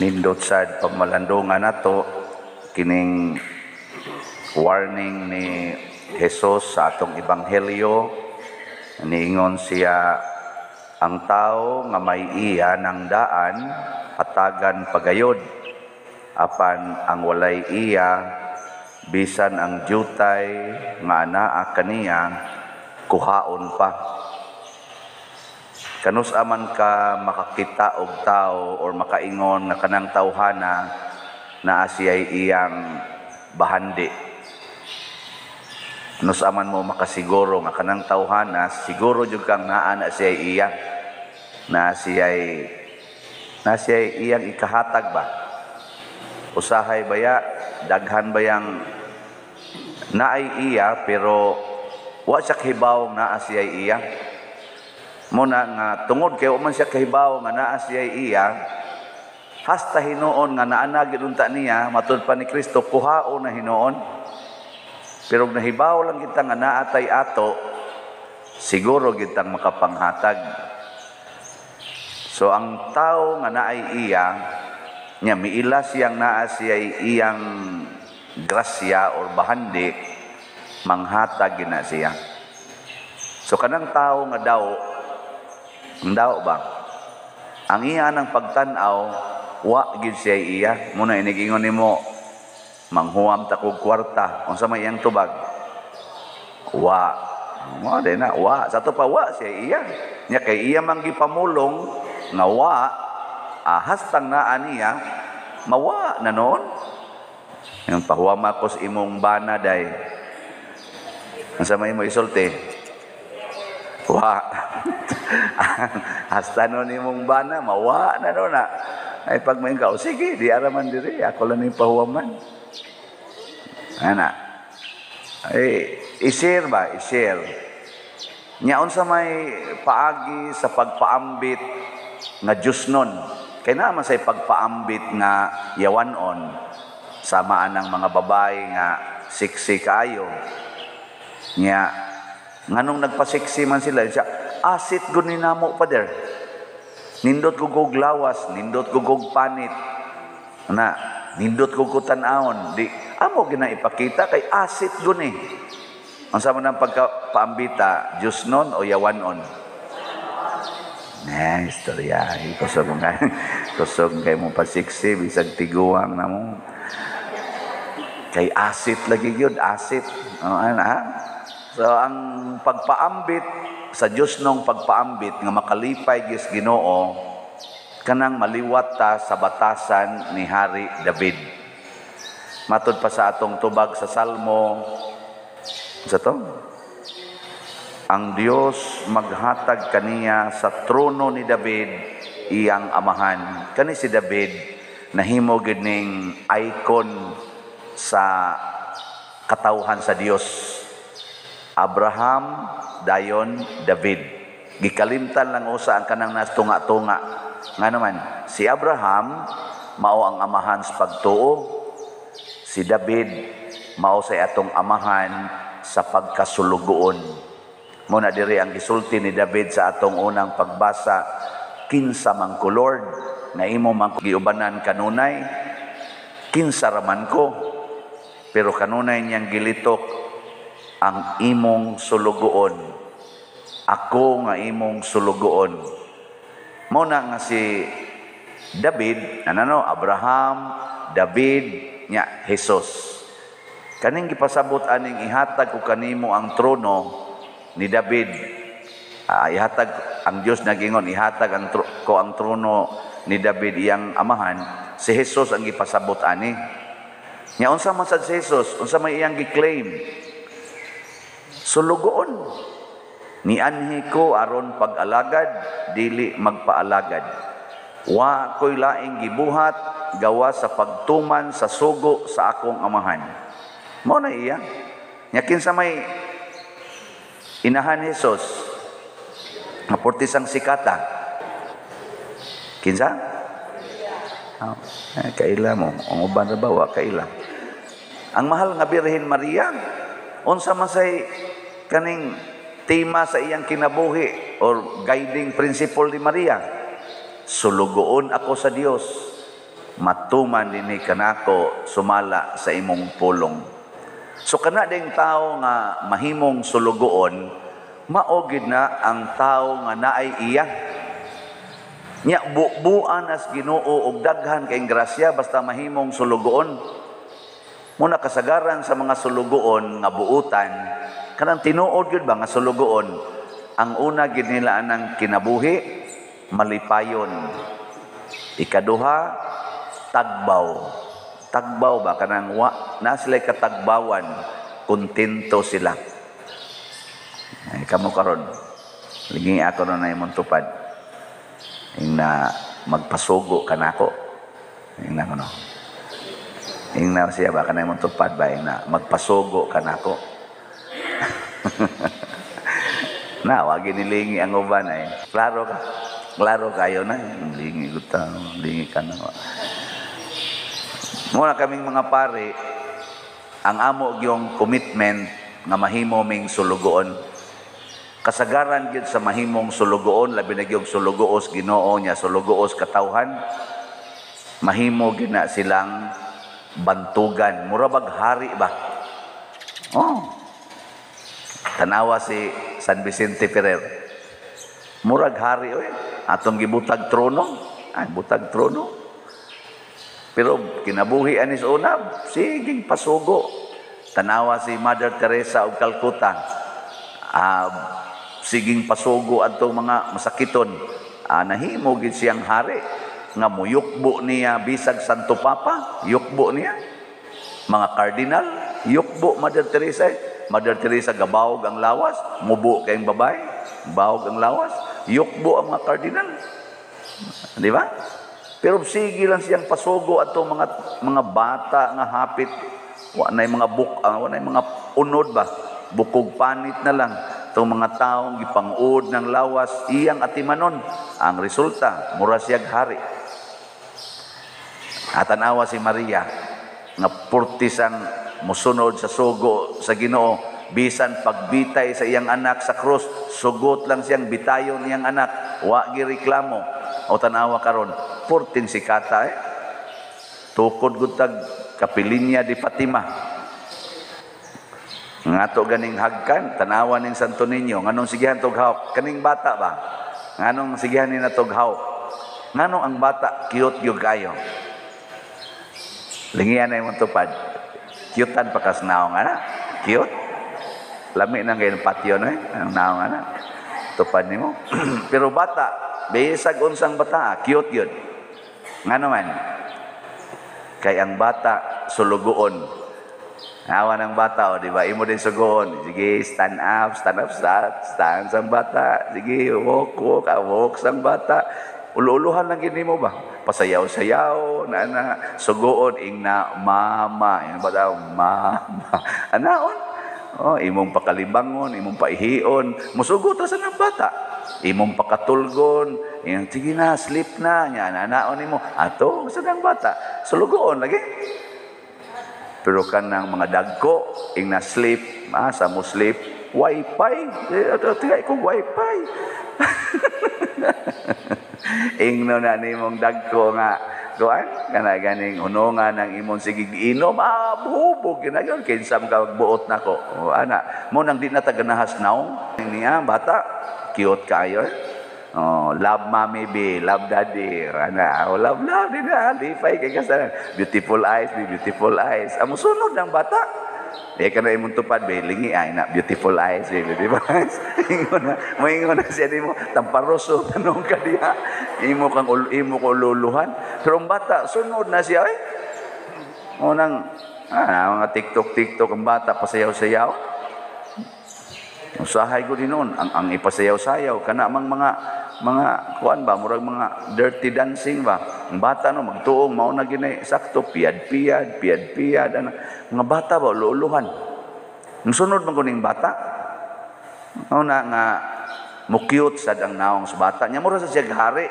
Nindot sad pagmalandungan nato kining warning ni Jesus sa atong ebanghelyo. Niingon siya, ang tao nga may iya ng daan, hatagan pagayod, apan ang walay iya, bisan ang jutay nga anaa kaniya kuhaon pa. Kanus aman ka makakita og tao or makaingon nga kanang tawhana naa siya'y iyang bahandi? Kanus aman mo makasiguro nga kanang tawhana siguro jud kang naa na siya'y iya, naa siya'y iyang ikahatag ba? Usahay baya daghan bayang naay iya, pero wa siya kahibaw naa siya'y iya. Mo na nga tungod kay wa man siya kahibaw nga naa siya iya, hasta hinuon nga naa na gid unta niya, matud pa ni Kristo, kuhaon na hinuon. Pero og nahibaw lang kita nga naa tay ato, siguro gitang makapanghatag. So ang tao nga naay iya nya, miila siyang naa siya iyang grasya or bahandi, manghatag gina siya. So kanang tao nga daw, ang daw ba? Ang iya ng pagtan-aw, wa gid siya iya. Muna inigingon nimo, "Manghuam ta kog kwarta." Unsa may iyang tubag? Wa. Mo di na, wa. Sa ato pa, wa siya iya. Nya kay iya man gipamulong nga wa, hastang naa niya, mawa na noon. Yung "Pahuam ako sa imong bana, day." Unsa may mo isulti? Wa. Hasta nun imong bana, mawa na no na. Ay pag may ka, "Oh, sige, di araman diri, ako lang yung pahuwaman." Ana. Ay, i-share ba? I-share. Nya unsa may paagi sa pagpaambit nga Diyos nun? Kay naman say pagpaambit nga yawanon, samaan ng mga babae nga sexy kaayo. Nya nganong nagpa-sexy man sila siya, asit gud ni namo, pader. Nindot ko kog lawas, nindot ko kog panit. Na, nindot ko ko tan-awon. Di amo gina ipakita kay asit gud ni. Ang sama ng pagkapaambita, Diyos nun o yawanon? Na, istorya. Kusog nga. Kusog kay mo pasiksi, bisag tiguang na mo. Kay asit lagi yun, asit. Oh, ano, ha? So, ang pagpaambit sa Diyos nung pagpaambit nga makalipay gis Ginoo, kanang maliwat ta sa batasan ni Hari David. Matud pa sa atong tubag sa Salmo, sa to? Ang Dios maghatag kaniya sa trono ni David iyang amahan. Kani si David nahimo gid ning icon sa katawhan sa Dios. Abraham, dayon David. Gikalimtan lang usa ang kanang nastunga-tunga. Nga naman, si Abraham mao ang amahan sa pagtuo. Si David mao sa atong amahan sa pagkasulugoon. Muna diri ang gisulti ni David sa atong unang pagbasa, "Kinsa man ko, Lord, nga imo man ko giubanan kanunay? Kinsa ra man ko?" Pero kanunay niyang gilitok ang imong sulugoon. Ako nga imong sulugoon. Mo na nga si David, ano no, Abraham, David, nya Jesus. Kaning gipasabot aning "Ihatag ko kanimo ang trono ni David." Ihatag ang Dios, nagingon, "Ihatag ko ang trono ni David iyang amahan." Si Jesus ang gipasabot ani. Nya unsa man sad si Jesus? Unsa may iyang gi-claim? Sulugoon. "Nianhi ko aron pag-alagad, dili magpaalagad. Wa ko'y laing gibuhat gawa sa pagtuman sa sugo sa akong amahan." Mao na iya. Nya kinsa may inahan ni Jesus? Nga portisang sikata. Kinsa? Oh, kaila mo. Ang uban ra ba wa kaila. Ang mahal nga Birhen Maria, unsa man say kaning tema sa iyang kinabuhi or guiding principle ni Maria? "Sulugoon ako sa Dios. Matuman dinhi kanako sumala sa imong pulong. So kana ding tao nga mahimong sulugoon, mao gid na ang tao nga naay iya. Nya bubuan as Ginoo og daghan kay grasya basta mahimong sulugoon. Muna kasagaran sa mga sulugoon nga buutan, kanang tinuod gyud ba nga sulugoon, ang una gid nila anang kinabuhi malipayon. Ikaduha, tagbaw. Tagbaw ba kanang wa na sila katagbawan, kontento sila. Ay, kamo karon. Lingi ako na imong tupad. Ing na magpasugo kanako. Ing na kuno. Ing na siya ba kanay imong tupad ba ing na magpasugo kanako. Na wagi nilingi ang uban ay. Klaro ka. Klaro kayo na. Lingi guta, lingi ka na. Muna kaming mga pare, ang amo gyung commitment nga mahimo ming sulugoon. Kasagaran gyud sa mahimong sulugoon, labi na gyud sulugoos Ginoo nya sulugoos katawhan, mahimo gyud na silang bantugan. Mura bag hari ba? Oh. Tanawa si San Vicente Ferrer. Murag hari oy. Atong gibutag trono. Ay, butag trono. Pero kinabuhi ani sa una, siging pasugo. Tanawa si Mother Teresa og Calcutta. Siging pasugo adtong mga masakiton. Nahimo gid siyang hari nga muyukbo niya bisag Santo Papa, yukbo niya. Mga kardinal, yukbo Mother Teresa. Mother Teresa gabawog ang lawas, mubo kayong babae, bawog ang lawas, yukbo ang mga kardinal. Di ba? Pero sige lang siyang pasugo atong mga bata nga hapit, wa nay mga buk, wa nay mga unod ba, bukog panit na lang itong mga taong gipangud ng lawas iyang atimanon. Ang resulta, mura siyag hari. Atanawa si Maria nga purtisang musunod sa sugo sa Ginoo, bisan pagbitay sa iyang anak sa krus, sugot lang siyang bitayon iyang anak, wa gireklamo. O tanawa karon, purting sikata eh. Tukod gud tag Kapilinya di Fatima. Ngato ganing hagkan, tanawa ning Santo Niño, nganong sigihan tog hawk, kaning bata ba? Nganong sigihan ni na tog hawk? Nganong ang bata cute gyud kayo? Lingian na imong tupad. Cutean pa kas naong ana. Cute. Lami nang gayon patio no eh. Ang naong ana. Tupad nimo. Pero bata, bisag unsang bata, cute yun. Ngano man? Kay ang bata sulugoon. Awa ng bata, o, di ba? Imo din sugoon. Sige, stand up, stand up, stand, stand sang bata. Sige, walk, walk, walk sang bata. Ulo-uluhan lang gini mo ba? Pasayaw-sayaw, na na, sugoon, ing na mama. Yung bata, mama. Anaon? Oh, imong pakalibangon, imong paihion. Musugot ra sa ng bata. Imong pakatulgon, imong, sige na, sleep na, nya, anaon nimo. Ato, sa ng bata. Sulugoon lagi. Pero kanang mga dagko, ing na sleep, sa mo sleep, wifi. Tigay ko wifi. Ingno na nimong dagko nga kuan kana ganing hunongan ang imong sigig inom, buhubog ginayon kinsa man ka magbuot nako. O ana mo nang di na ta ganahas naong niya bata cute kayo. Oh, love mommy be, love daddy. Ana, oh, love love di na lipay kay kasalan. Beautiful eyes, be beautiful eyes. Amo sunod ang bata. Eh kana imong tupad be lingi ay na beautiful eyes, be beautiful eyes. Ingon na, moingon na siya nimo tamparoso tanong ka diha. Imo kang imo ko luluhan. Pero ang bata sunod na siya ay. Unang mga TikTok TikTok ang bata pasayaw-sayaw. Usahay ko din noon ang ipasayaw-sayaw kana mang mga kuan ba murag mga dirty dancing ba. Ang bata no magtuong mao na gini sakto piad-piad piad-piad ana mga bata ba luluhan. Ang sunod man kuning bata mao na nga mo cute sad ang naong sa bata nya mura sa siya hari.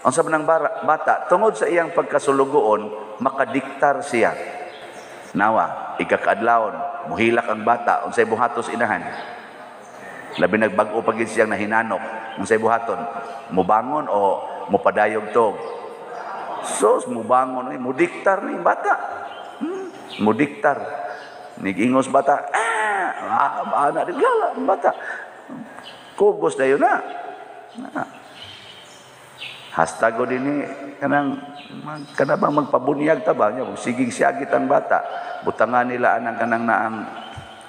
Ang sa ng bata tungod sa iyang pagkasulugoon makadiktar siya. Nawa ikakaadlawon muhilak ang bata unsay buhatos inahan. Labi nagbag-o pagid siyang nahinanok. Unsay buhaton? Mubangon o mupadayog tog? Sus, mubangon eh, mudiktar ni bata. Mudiktar. Nigingos bata, ah, anak di lala bata. Kugos dayon na. Na. Hastago din kanang kana bang magpabunyag ta ba nya, sigig siyagit ang bata, butangan nila anang kanang naang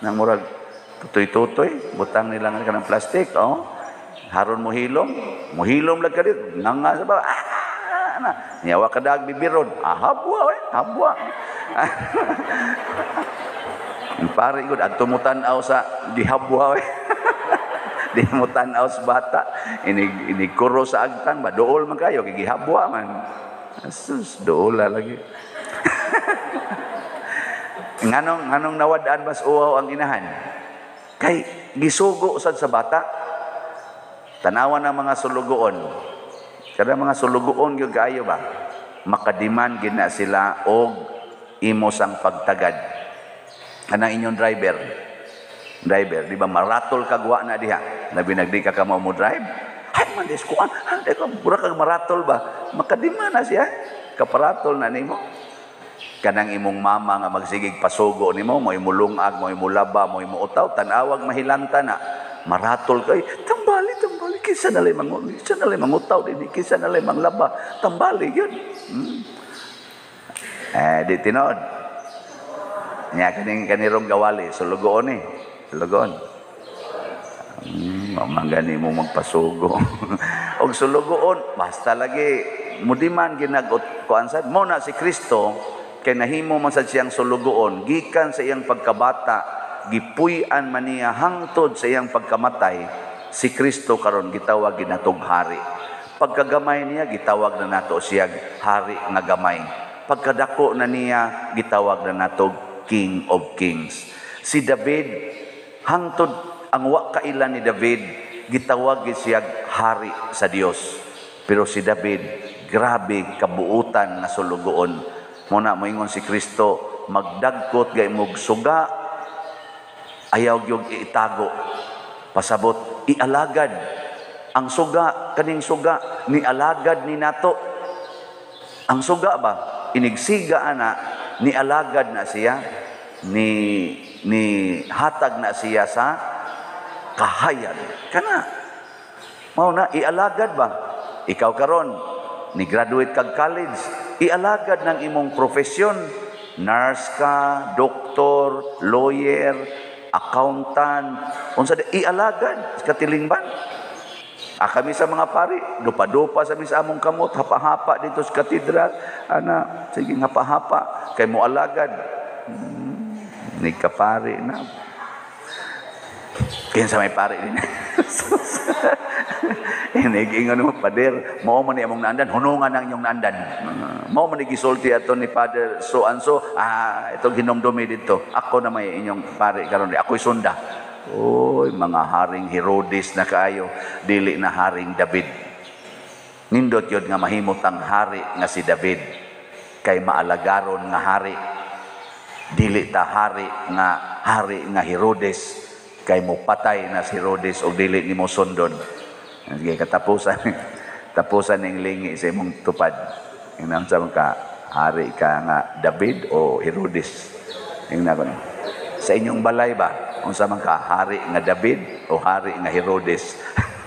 nang murag tutoy-tutoy, butang nila nga kanang plastic, oh, haron mo hilom, mo hilom lang kadit nga sa ba, ah, na niya wa kadag bibiron, ah, habwa eh, habwa. Ang pare gud adto mo tan-aw sa gihabwa eh. Di mo tan-aw sa bata, inig inig kuro sa agtang ba, dool man kayo kay gihabwa man. Sus, dool lagi. Nganong nawad-an mas uwaw ang inahan? Kay gisugo sad sa bata. Tanawan ang mga sulugoon. Kada mga sulugoon gyud kaayo ba? Makadiman gid na sila og imo sang pagtagad. Kanang inyong driver. Driver, di ba maratol kag wa na diha? Labi nagdi ka kamo mo drive. Ay man des kuan, ay ko mura kag maratol ba? Makadiman na siya. Kaparatol na nimo. Kanang imong mama nga magsigig pasugo nimo, mo imulungag, mo imulaba, mo imuutaw, tan-awag mahilanta na. Maratol kay, tambali, tambali, kinsa na lay mangu, kinsa na lay mangutaw dinhi, kinsa na lay manglaba, tambali gyud. Eh, di tinuod. Nya kaning kanirong gawali, sulugoon eh. Sulugoon. Gani mo magpasugo. Og sulugoon, basta lagi mudiman ginagot kuan sad mo na si Kristo kay nahimo man sad siyang sulugoon gikan sa iyang pagkabata, gipuy-an man niya hangtod sa iyang pagkamatay. Si Kristo karon gitawag ginatog hari. Pagkagamay niya, gitawag na nato siya hari nga gamay. Pagkadako na niya, gitawag na nato King of Kings. Si David, hangtod ang wa kaila ni David, gitawag gid siya hari sa Dios. Pero si David, grabe kabuutan nga sulugoon. Muna moingon si Kristo, magdagkot gay mog suga, ayaw gyud itago. Pasabot, ialagad. Ang suga, kaning suga, ni alagad ni nato. Ang suga ba, inigsiga ana, ni alagad na siya, ni hatag na siya sa kahayag. Kana, mao na, ialagad ba? Ikaw karon, ni graduate kag college, ialagad ng imong profesyon. Nurse ka, doktor, lawyer, accountant, unsa di, ialagad katilingban. Ah, kami sa mga pari, dupa-dupa sa mi sa among kamot, hapa-hapa dito sa katedral, ana, sige, hapa-hapa, kay mo alagad. Ni kapari na. Kinsa may pari din? Inig-ingon mo, "Pader, mao man ni among naandan, hunungan ang inyong naandan. Mao man ni gisulti ato ni Father so and so, ah, itong hinumdumi dito. Ako na may inyong pari karon, ako'y sunda." Oy, mga haring Herodes na kaayo, dili na haring David. Nindot yun nga mahimot ang hari nga si David, kay maalagaron nga hari. Dili ta hari nga Herodes, kay mo patay na si Herodes o dili nimo sundon. Sige, katapusan, tapusan ning lingi sa imong tupad. Ingnan sa ka, hari ka nga David o Herodes? Ingnan ko na. Sa inyong balay ba, unsa man ka, hari nga David o hari nga Herodes?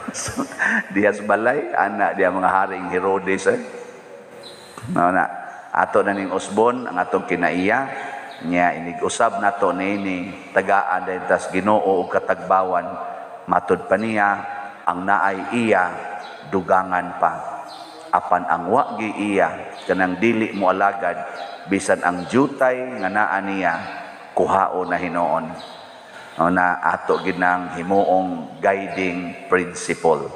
So, diha sa balay, ana diha mga haring Herodes eh. No, na, ato na ning usbon ang atong kinaiya nya, inig-usab nato niini, tagaan din tas Ginoo og katagbawan. Matud pa niya, ang naay iya, dugangan pa, apan ang wa gi iya, kanang dili mo alagad, bisan ang jutay nga naa niya kuhao na hinuon. O na ato ginang himuong guiding principle.